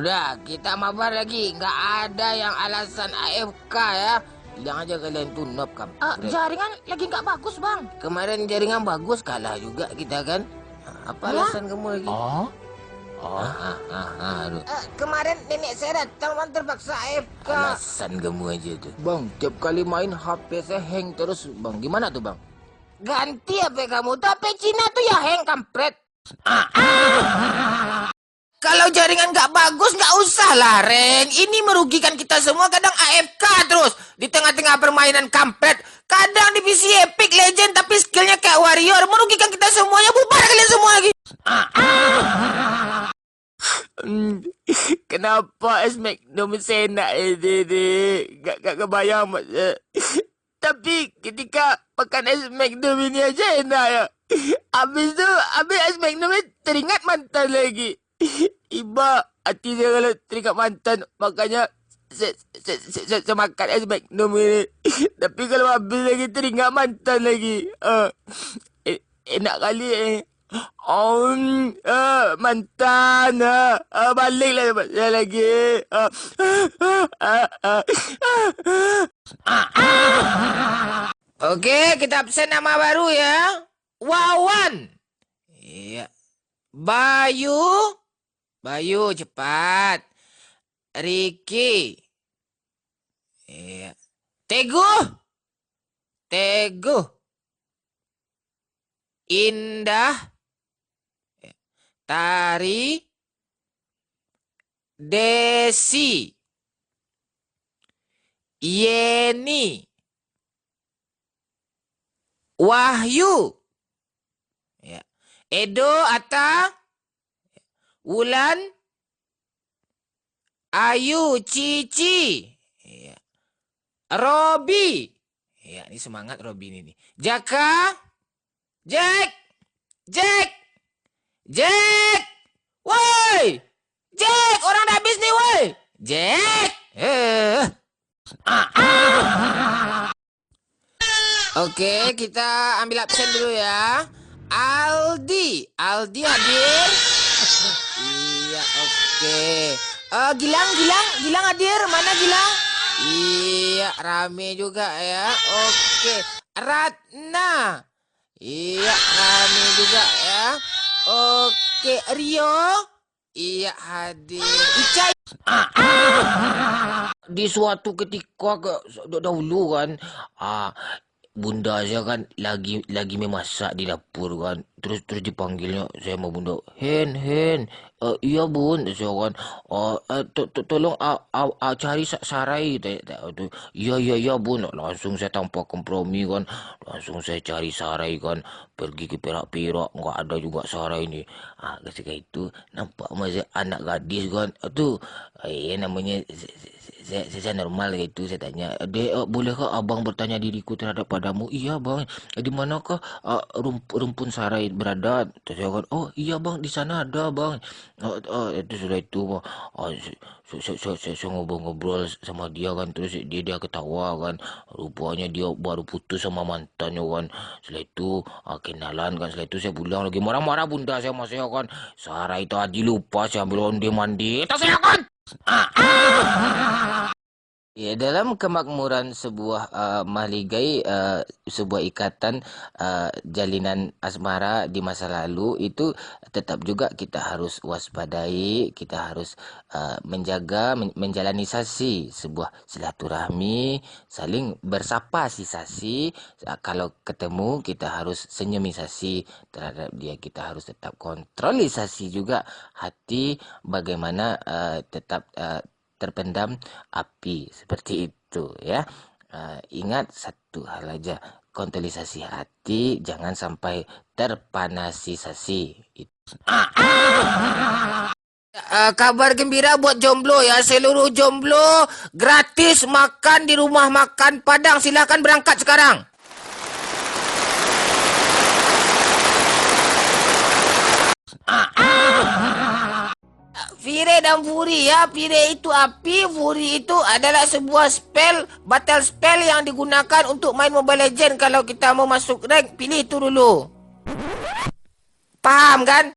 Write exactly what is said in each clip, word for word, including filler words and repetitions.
Dah, kita mabar lagi. Nggak ada yang alasan A F K ya. Bilang aja kalian tuh noob, kampret. Ah, jaringan lagi nggak bagus, Bang. Kemarin jaringan bagus, kalah juga kita kan. Apa alasan kamu lagi? Ah? Ah? Ah, ah, ah, ah, aduh. Eh, kemarin nenek saya datang, Bang, terpaksa A F K. Alasan kamu aja tuh. Bang, tiap kali main H P saya hang terus, Bang. Gimana tuh, Bang? Ganti H P kamu tuh, H P Cina tuh ya hang, kampret. Kalau jaringan nggak bagus, nggak usah lah, Reng. Ini merugikan kita semua, kadang A F K terus di tengah-tengah permainan, kampret. Kadang di P C Epic Legend, tapi skillnya kayak Warrior, merugikan kita semuanya. Bubar kalian semua lagi. Kenapa es Magnum seenak ini, ni? Gak, gak kebayang, Mak. Tapi ketika makan es Magnum ini aja enak ya. Habis tu, habis es Magnum ni teringat mantan lagi. Iba, hati saya kalau teringat mantan, makanya saya, saya, saya, saya, saya makan es Magnum ini. Tapi kalau habis lagi, teringat mantan lagi. Ah, e-, enak kali eh. Om, ah, mantan, ah, ah, baliklah tempat saya lagi. Ah, ah, ah, ah, ah. Oke, kita absen nama baru ya. Wawan. Iya. Bayu. Bayu, cepat. Riki. Iya. Teguh. Teguh. Indah. Tari. Desi. Yeni. Wahyu. Ya. Edo, Ata. Wulan. Ayu, Cici. Ya. Robi. Ya, ini semangat Robi ini nih. Jaka. Jack. Jack. Jack. Woi. Jack, orang dah habis nih, woi. Jack. Eh. Oke, kita ambil absen dulu ya. Aldi, Aldi hadir? Iya, oke. Eh, Gilang, Gilang, Gilang hadir? Mana Gilang? Iya, rame juga ya. Oke. Ratna. Iya, rame juga ya. Oke, Rio. Iya, hadir. Ica. Di suatu ketika, ke, da-, dahulu kan, ah, bunda saya kan lagi, lagi memasak di dapur kan. Terus, terus dipanggilnya saya sama bunda, "Hen, Hen." "Eh, iya, Bun," saya kan. "Oh, eh, to-, to-, tolong, ah, ah, ah, cari sa-, sarai," ta-, ta-, tu. "Iya, iya, iya, Bun." Langsung saya tanpa kompromi kan. Langsung saya cari sarai kan. Pergi ke perak-perak, nggak ada juga sarai ni. Ah, ketika itu, nampak masa anak gadis kan. Tu, eh, namanya se-, se-, se-, se-, se-, saya normal gitu, saya tanya, "Dek, eh, bolehkah abang bertanya diriku terhadap padamu?" "Iya, Bang." "Eh, di manakah, ah, rump-, rumpun sarai berada?" Saya kan, "Oh, iya, Bang, di sana ada, Bang." Oh, oh, itu sudah itu, Bang. Oh, se-, se-, se-, se-, se-, saya ngobrol-ngobrol sama dia kan, terus dia, dia ketawa kan. Rupanya dia baru putus sama mantannya kan. Setelah itu, ah, kenalan kan. Setelah itu saya pulang lagi. Marah-marah bunda saya sama saya kan. Sarai tadi lupa saya ambil onde mandi. Itu saya kan. Ya, dalam kemakmuran sebuah, eh, mahligai, eh, sebuah ikatan, eh, jalinan asmara di masa lalu, itu tetap juga kita harus waspadai, kita harus, eh, menjaga, men-, menjalani sasi sebuah silaturahmi, saling bersapa si sasi, eh, kalau ketemu kita harus senyumisasi terhadap dia, kita harus tetap kontrolisasi juga hati bagaimana, eh, tetap, eh, terpendam api, seperti itu, ya. Eh, ingat satu hal aja, kontrolisasi hati, jangan sampai terpanasisasi. It- Eh, kabar gembira buat jomblo ya, seluruh jomblo gratis makan di rumah makan Padang, silahkan berangkat sekarang. Fire dan Fury ya, Fire itu api, Fury itu adalah sebuah spell, battle spell yang digunakan untuk main Mobile Legend. Kalau kita mau masuk rank, pilih itu dulu. Paham kan?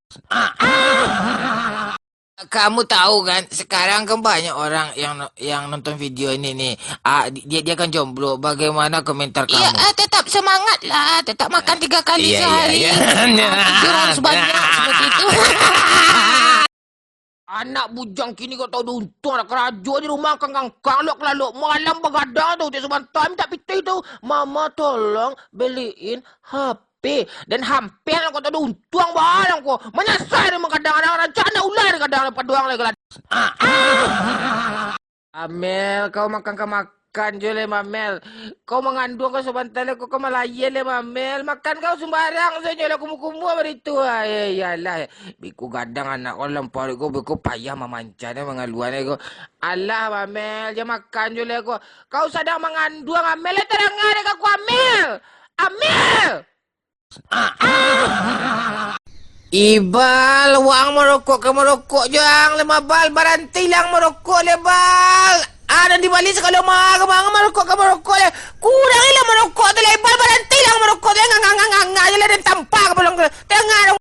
Kamu tahu kan, sekarang kan banyak orang yang no-, yang nonton video ini nih. Ah, di-, dia, dia kan jomblo. Bagaimana komentar kamu? Iya, ah, tetap semangat lah. Tetap makan tiga kali sehari. Iya, iya. Ah, tidur harus banyak, seperti itu. Anak bujang kini kau tahu diuntung, ada karajo di rumah, kangkang-kangkang, lok-lalok malam bagadang tu, tiap sabanta minta pitih tu. "Mama, tolong beliin H P." Dan hampir kau tahu diuntung, balang kau. Manyasal memang kadang-kadang, rancak anak ular kadang-kadang paduang lai kalau. Amel, kau makan ka makan jo le, Mamel. Kau manganduang kau sabanta le, kau, kau malayan le, Mamel. Makan kau sumbarang sajo le, kumuh-kumuh baritu. Ai, yalah. Biko gadang anak kau lampau ko, biko payah mamancanyo, mangaluan ko. Alah, Mamel, jan makan jo le ko. Kau sadang manganduang, Amel, le tarang dek aku, Amel. Amel! Ibal, wang marokok ka marokok jo ang, le Mabal, baranti lang marokok le, Bal. Ah, nan di Bali sagalo ma-, ma-, marokok ka marokok le. Kurang lah marokok tu le, Bal, baranti lang marokok tu le, nganga, nganga, nganga je lah, den tampa kapalo ang tu. Tengah dong.